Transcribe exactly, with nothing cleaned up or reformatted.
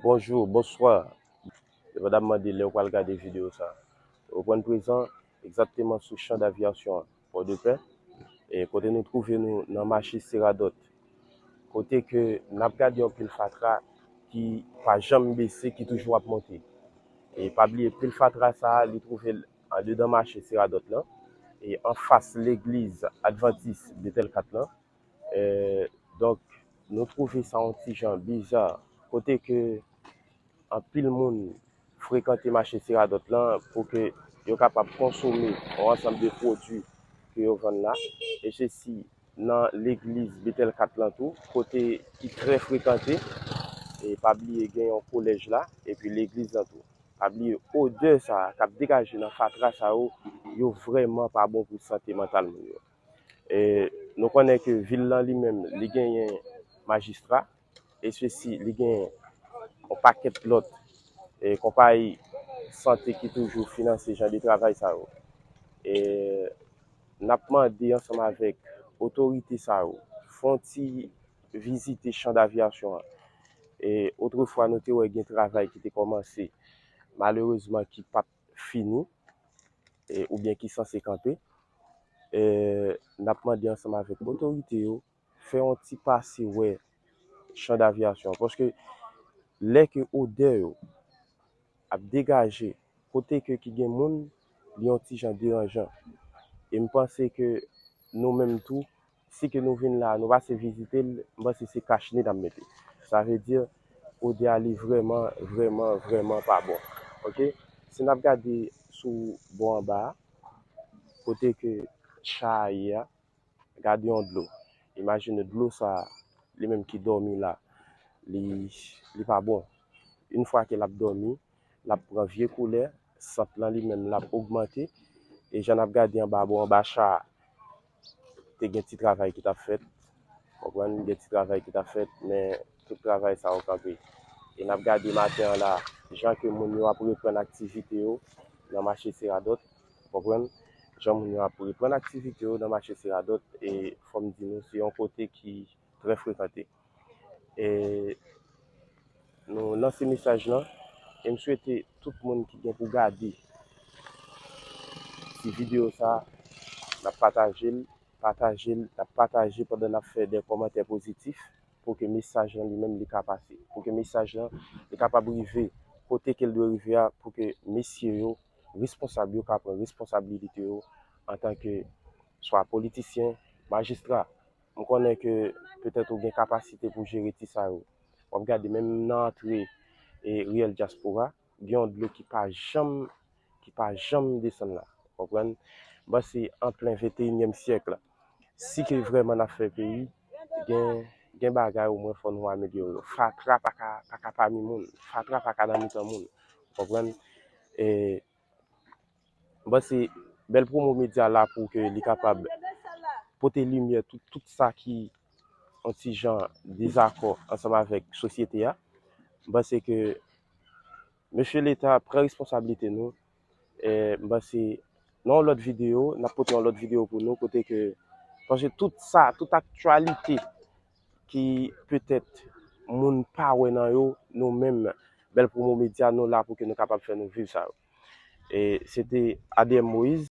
Bonjou, bonswa. Depandaman de lè w pral gade videyo sa a. Ou pran prezan egzakteman sou chan d'avyasyon an, Pòdepè, e kote nou twouve nou nan mache Seradòt. Kote ke n ap gade yon pil fatra ki pa janm bese, ki toujou ap monte. E pa bliye, pil fatra sa a, li twouve l andedan mache Seradòt lan, e anfas legliz advantis Betèl kat lan. E, donk, nou twouve sa yon ti jan biza, kote ke anpil moun frekante mache Seradòt lan pou ke yo kapab konsome yon ansanm de pwodui ke yo vann la, e sesi nan legliz Betèl kat lan tou, kote ki trè frekante, e pa bliye gen yon kolèj la, epi legliz lan tou. Pa bliye odè sa a k ap degaje nan fatra sa yo, yo vrèman pa bon pou sante mantal moun yo. E nou konnen ke vil lan li menm, li genyen majistra, e sesi, li genyen yon pakèt lòt, e konpayi sante ki toujou finanse jan de travay sa yo. E n ap mande ansanm avèk otorite sa yo, fè yon ti vizite chan d'avyasyon an. E otrefwa, nou te wè gen travay ki te kòmanse, malerezman, ki pa t fini, e, oubyen ki sanse kanpe. E, n ap mande ansanm avèk otorite yo, fè yon ti pase wè chan d'avyasyon an. Paske lè ke odè yo ap degaje kote ke ki gen moun, li yon ti jan deranjan. E m panse ke nou menm tou, si ke nou vin la, nou pase vizite l, m panse se kachnen n ap mete. Sa vle di, odè a li vrèman, vrèman, vrèman pa bon. Oke? Si n ap gade sou bò anba a, kote ke cha a ye a, gade yon dlo. Imajine dlo sa a, li menm ki dòmi la, li, li pa bon. Yon fwa ke l ap dòmi, l ap pran vye koulè, sant lan li menm l ap ogmante, e jan n ap gade anba bò anba cha a, te gen ti travay ki t ap fèt, konprann, gen ti travay ki t ap fèt, men tout travay sa yo kanpe. E n ap gade maten an la, jan ke moun yo ap reprann aktivite yo nan mache Seradòt, konprann, jan moun yo ap reprann aktivite yo nan mache Seradòt, e fò m di nou, se yon kote ki trè frekante. E nou lanse mesaj lan, e m swete tout moun ki gen pou gade ti videyo sa a, n ap pataje l, pataje l, n ap pataje pandan n ap fè de kòmantè pozitif pou ke mesaj lan li menm li ka pase, pou ke mesaj lan li kapab rive kote ke l dwe rive a, pou ke mesye yo, responsab yo ka pran responsabilite yo antanke swa politisyen, majistra. M konnen ke petèt ou gen kapasite pou jere ti sa yo. W ap gade menm nan antre e riyèl Dyaspora, gen yon dlo ki pa janm, ki pa janm desann la. Konprann? Bon, se an plen venteyinyèm syèk la. Si ke vrèman n ap fè peyi, gen, gen bagay omwen fò nou amelyore yo. Fatra pa ka, pa ka pami moun. Fatra pa ka nan mitan moun. Konprann? E m panse Bèl Promo Media la pou ke li kapab pote limyè tout, tout sa ki yon ti jan dezakò ansanm avèk sosyete a. M panse ke mesye Leta, pran responsablite nou. E m panse nan yon lòt videyo, n ap pote yon lòt videyo pou nou, kote ke, paske tout sa, tout aktyalite ki petèt moun pa wè nan yo, nou menm, Bèl Promo Media, nou la pou ke nou kapab fè nou viv sa yo. E se te A D M Moïse.